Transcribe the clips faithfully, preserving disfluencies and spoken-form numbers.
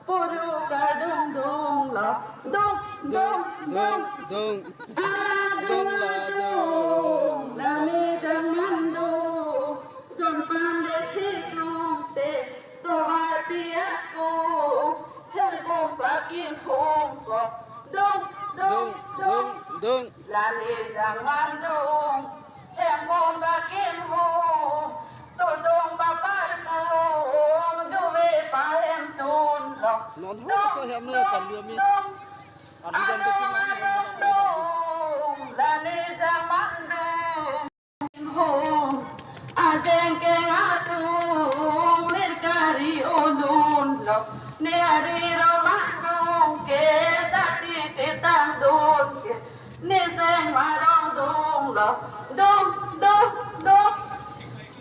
Puru kadung dung lo, dung, dung, dung, dung. Dung la dung, la ne jang man dung. Jon pan le thi dung te, tovar pi ako. Her bom pakin hong ko, dung, dung, dung, dung, dung. La ne jang man dung. Hem bom pakin hong, to dung ba par dung, juve pa hem tun lo. Non ho so hem ne kan lu mi. Dung, dung, dung, la ne jang man dung. Hong, ajeng keng atung, lir kari unun lo, ne ari ro man dung ke, sati chetang dun ke, ne seng marong dung lo, dung, dung, dung,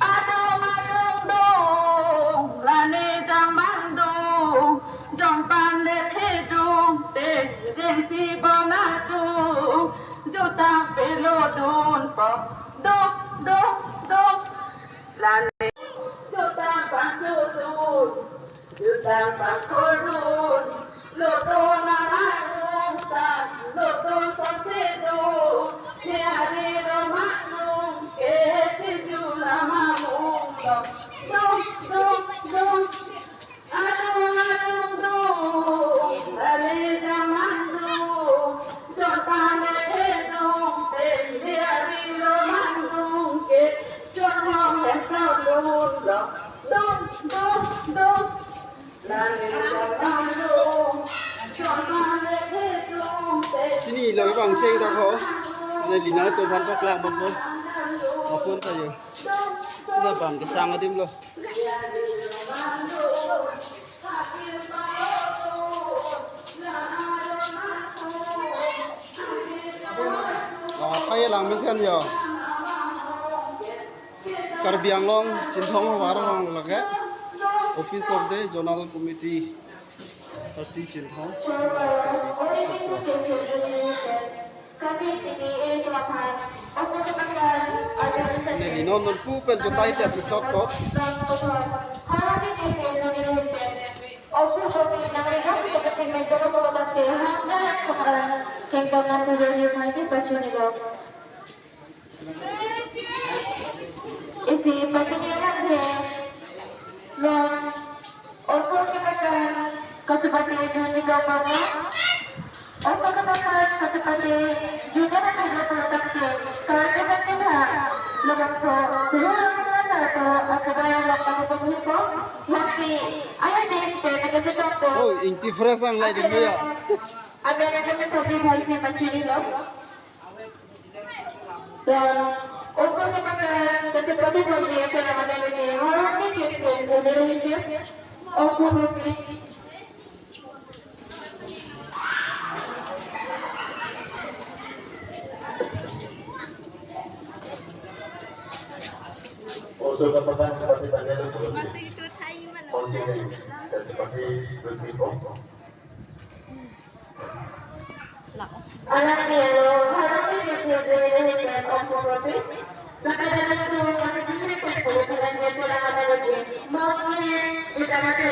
adung adung dung, la ne jang man dung, jon pan le the dung te, jeng si bon atung, jutang pelo dunpo, dung, dung, dung. La ne jutang pangchudun, jutang pangkordun, loton amarung tan, loton sonse dun, ne ari ro man dung ke, chiju lama mung lo, dung, dung, dung. Adung adung dung, la ne jang man dung, jon pan le the dung, pen di ari ro man dung ke, jon hong hem chon dun lo, dung, dung, dung, la ne jang man dung, jon pan le the dung, pen. Pini lo bang cheng dak ho, ne dina to phan paklang bang bang, apun ta yo, ne bang kesang adim lo. Ah, kaya lang mesen yo. Karbi Anglong Chinthong Havar along lake Office of the Zonal Committee Party Chinthong. Ne, ne non non pu pen jutai te jutot ko. Isi pati ke lang ke. Non, oko ke pakan kachepate dun ni kau pama. Oko ke pakan kachepate juga na kaja puluh tak ke. Kalau ke pakan ha, lemak ko, dulu lemak ko, aku bayar lemak ko pun ko. Mati, ayah deh, ke pakan cetok ko. Oh, ingti fresh ang lai dulu ya. Ada yang kami tadi bahas ni macam ni lo. Dan oko ke pakan kachepate ko ni, apa nama ni, orang ni ke, ke, ke, ke, oko ni. Oko ke pakan kachepate ko ni. Masih cut hai mana? Oko ke kachepate ko ni. Alang ni alo, harap ni bisnis ni ni pen Om Purwati. Nakadalan tu pati sini pen puluh bulan ni selang ada lagi. Mau ni kita mati